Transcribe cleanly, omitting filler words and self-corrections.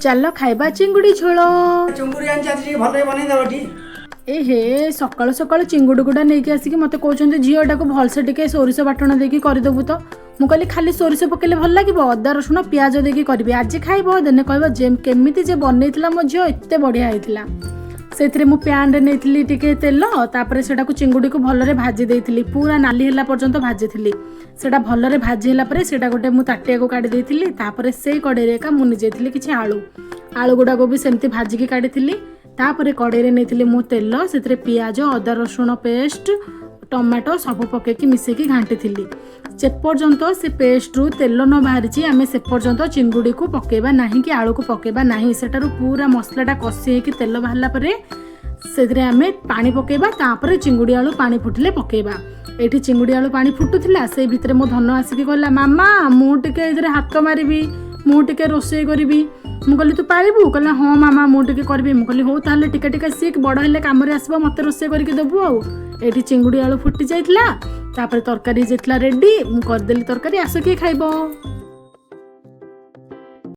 ଚାଲ ଖାଇବା ଚିଙ୍ଗୁଡ଼ି ଝୋଳ। ଚୁଙ୍ଗୁଡ଼ି ଆଣିଛି, ଆଜି ଟିକେ ଭଲରେ ବନେଇଦେବ ଟି। ଏ ହେ, ସକାଳୁ ସକାଳୁ ଚିଙ୍ଗୁଡ଼ି ଗୁଡ଼ା ନେଇକି ଆସିକି ମୋତେ କହୁଛନ୍ତି, ଝିଅ, ଏଟାକୁ ଭଲସେ ଟିକେ ସୋରିଷ ବାଟଣ ଦେଇକି କରିଦେବୁ ତ। ମୁଁ କହିଲି, ଖାଲି ସୋରିଷ ପକେଇଲେ ଭଲ ଲାଗିବ? ଅଦା, ରସୁଣ, ପିଆଜ ଦେଇକି କରିବି। ଆଜି ଖାଇବ, ଦିନେ କହିବ ଯେ କେମିତି ଯେ ବନେଇଥିଲା ମୋ ଝିଅ, ଏତେ ବଢ଼ିଆ ହେଇଥିଲା। ସେଥିରେ ମୁଁ ପ୍ୟାନ୍ରେ ନେଇଥିଲି ଟିକେ ତେଲ। ତାପରେ ସେଟାକୁ ଚିଙ୍ଗୁଡ଼ିକୁ ଭଲରେ ଭାଜି ଦେଇଥିଲି, ପୁରା ନାଲି ହେଲା ପର୍ଯ୍ୟନ୍ତ ଭାଜିଥିଲି। ସେଇଟା ଭଲରେ ଭାଜି ହେଲା ପରେ ସେଇଟା ଗୋଟେ ମୁଁ ତାଟିଆକୁ କାଢ଼ି ଦେଇଥିଲି। ତାପରେ ସେଇ କଡ଼େଇରେ ଏକା ମୁଁ ନେଇଯାଇଥିଲି କିଛି ଆଳୁ। ଆଳୁ ଗୁଡ଼ାକୁ ବି ସେମିତି ଭାଜିକି କାଢ଼ିଥିଲି। ତାପରେ କଡ଼େଇରେ ନେଇଥିଲି ମୁଁ ତେଲ। ସେଥିରେ ପିଆଜ, ଅଦା ରସୁଣ ପେଷ୍ଟ, ଟମାଟୋ ସବୁ ପକେଇକି ମିଶେଇକି ଘାଣ୍ଟିଥିଲି। ଯେପର୍ଯ୍ୟନ୍ତ ସେ ପେଷ୍ଟରୁ ତେଲ ନ ବାହାରିଛି, ଆମେ ସେ ପର୍ଯ୍ୟନ୍ତ ଚିଙ୍ଗୁଡ଼ିକୁ ପକେଇବା ନାହିଁ କି ଆଳୁକୁ ପକେଇବା ନାହିଁ। ସେଟାରୁ ପୁରା ମସଲାଟା କଷି ହେଇକି ତେଲ ବାହାରିଲା ପରେ ସେଥିରେ ଆମେ ପାଣି ପକେଇବା। ତାପରେ ଚିଙ୍ଗୁଡ଼ି ଆଳୁ ପାଣି ଫୁଟିଲେ ପକେଇବା। ଏଇଠି ଚିଙ୍ଗୁଡ଼ି ଆଳୁ ପାଣି ଫୁଟୁଥିଲା, ସେଇ ଭିତରେ ମୋ ଧନ ଆସିକି କହିଲା, ମାମା, ମୁଁ ଟିକେ ଏଥିରେ ହାତ ମାରିବି, ମୁଁ ଟିକେ ରୋଷେଇ କରିବି। ମୁଁ କହିଲି, ତୁ ପାରିବୁ? କହିଲା, ହଁ ମାମା, ମୁଁ ଟିକେ କରିବି। ମୁଁ କହିଲି, ହଉ ତାହେଲେ ଟିକେ ଟିକେ ଶିଖ, ବଡ଼ ହେଲେ କାମରେ ଆସିବ, ମୋତେ ରୋଷେଇ କରିକି ଦେବୁ। ଆଉ ଏଇଠି ଚିଙ୍ଗୁଡ଼ି ଆଳୁ ଫୁଟି ଯାଇଥିଲା। ତାପରେ ତରକାରୀ ହେଇଯାଇଥିଲା ରେଡ଼ି। ମୁଁ କରିଦେଲି ତରକାରୀ। ଆସ, କିଏ ଖାଇବ?